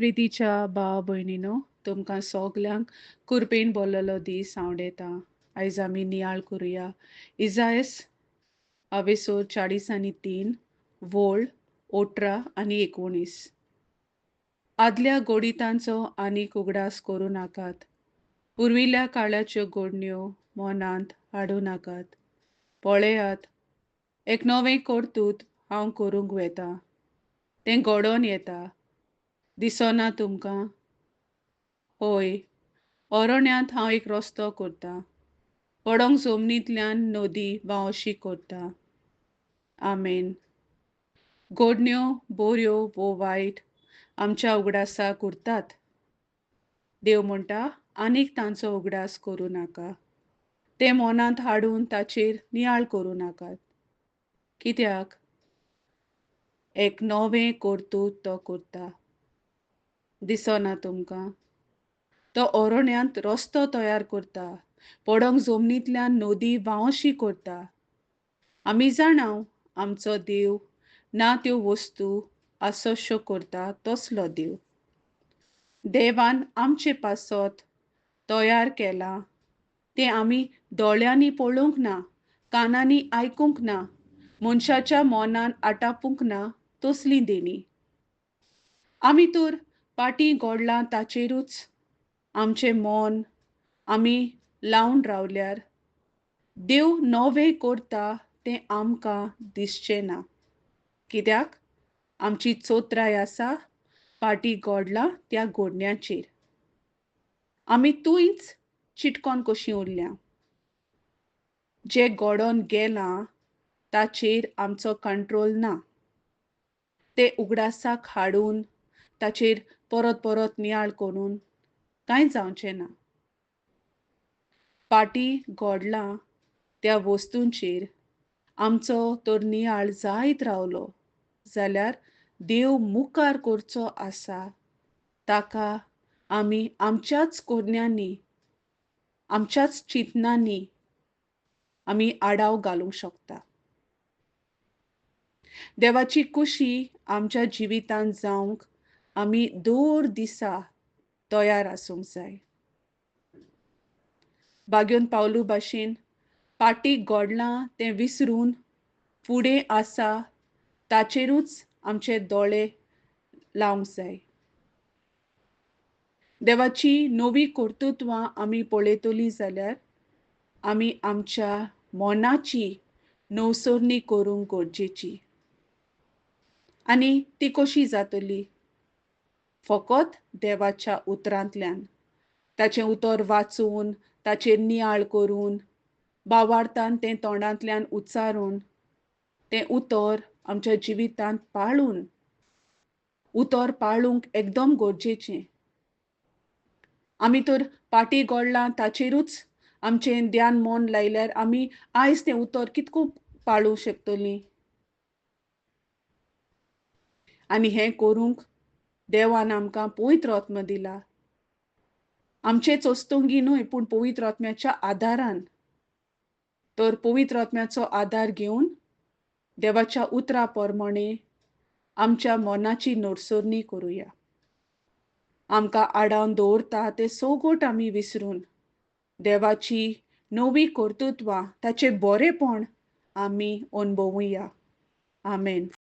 प्रितीच्या भाव भयणीनो, तुमकां सगल्यांक कुरपेन बोल्लेलो दीस आवडटा. आयज आमी नियाळ करुया इजायस अवेसोर 43 वोळ 18 आनी 19. आदल्या गोडितांचो आनीक उगडास करूं नाकात, पुर्विल्ल्या काळाच्यो गोडण्यो मनांत हाडूं नाकात. पळयात, एक नवें कर्तूत हांव करूंक वेता, तें घडोवन येता, दिसना तुमकां? हय, अरण्यांत हांव एक रस्तो करतां, पडोंग जमनींतल्यान नदी व्हांवशी करता. आमेन. गोडण्यो बऱ्यो वो वायट आमच्या उगडासाक उरतात. देव म्हणटा, आनीक तांचो उगडास करूं नाका, ते मनांत हाडून ताचेर नियाळ करूं नाकात. कित्याक? एक नवें कर्तूत तो करता, दिसना तुमकां? तो अरण्यांत रस्तो तयार करता, पडंग जमनींतल्यान नदी व्हांवशी करता. आमी जाणाव आमचो देव ना त्यो वस्तू आसश्यो करता तसलो देव. देवान आमचे पासत तयार केलां तें आमी दोळ्यांनी पळोवंक ना, कानांनी आयकूंक ना, मनशाच्या मनान आटापूंक ना तसली देणी. आमी तर पाटी गोडलां ताचेरूच आमचें मन आमी लावन रावल्यार देव नवें करता तें आमकां दिसचें ना. कित्याक? आमची चोत्राय आसा पाटी गोडलां त्या गोडण्याचेर. आमी थंयच चिटकोन कशीं उरल्या. जें घडोन गेलां ताचेर आमचो कंट्रोल ना. तें उगडासाक हाडून ताचेर परत परत नियाळ करून कांय जावचें ना. पाटी घडलां त्या वस्तूंचेर आमचो तर नियाळ जायत रावलो जाल्यार देव मुखार करचो आसा ताका आमी आमच्याच कोरण्यांनी, आमच्याच चिंतनांनी आमी आडाव घालूंक शकता. देवाची खुशी आमच्या जिवितांत जावंक आमी दर दिसा तयार आसूंक जाय. बागेवन पावलू भाशेन पाटी गोडलां तें विसरून फुडें आसा ताचेरूच आमचे दोळे लावंक जाय. देवाची नवी कर्तृत्वां आमी पळयतली जाल्यार आमी आमच्या मनाची नवसरणी करूंक गरजेची. आनी ती कशी जातली? फकत देवाच्या उतरांतल्यान, ताचें उतर वाचून, ताचेर नियाळ करून, बावार्थान तें तोंडांतल्यान उच्चारून, तें उतर आमच्या जिवितांत पाळून. उतर पाळूंक एकदम गरजेचें. आमी तर पाटी गोडलां ताचेरूच आमचें ध्यान मन लायल्यार आमी आयज तें उतर कितको पाळूंक शकतलीं? आनी हें करूंक देवान आमकां पवित्र आत्मा दिला. आमचेच वस्तुंगी न्हय, पूण पवित्र आत्म्याच्या आदारान. तर पवित्र आत्म्याचो आदार घेवन देवाच्या उतरा प्रमाणे आमच्या मनाची नरसरणी करुया. आमकां आडावन दवरता तें सोगोट आमी विसरून देवाची नवी कर्तृत्वां, ताचें बरेंपण आमी अणभवुया. आमेन.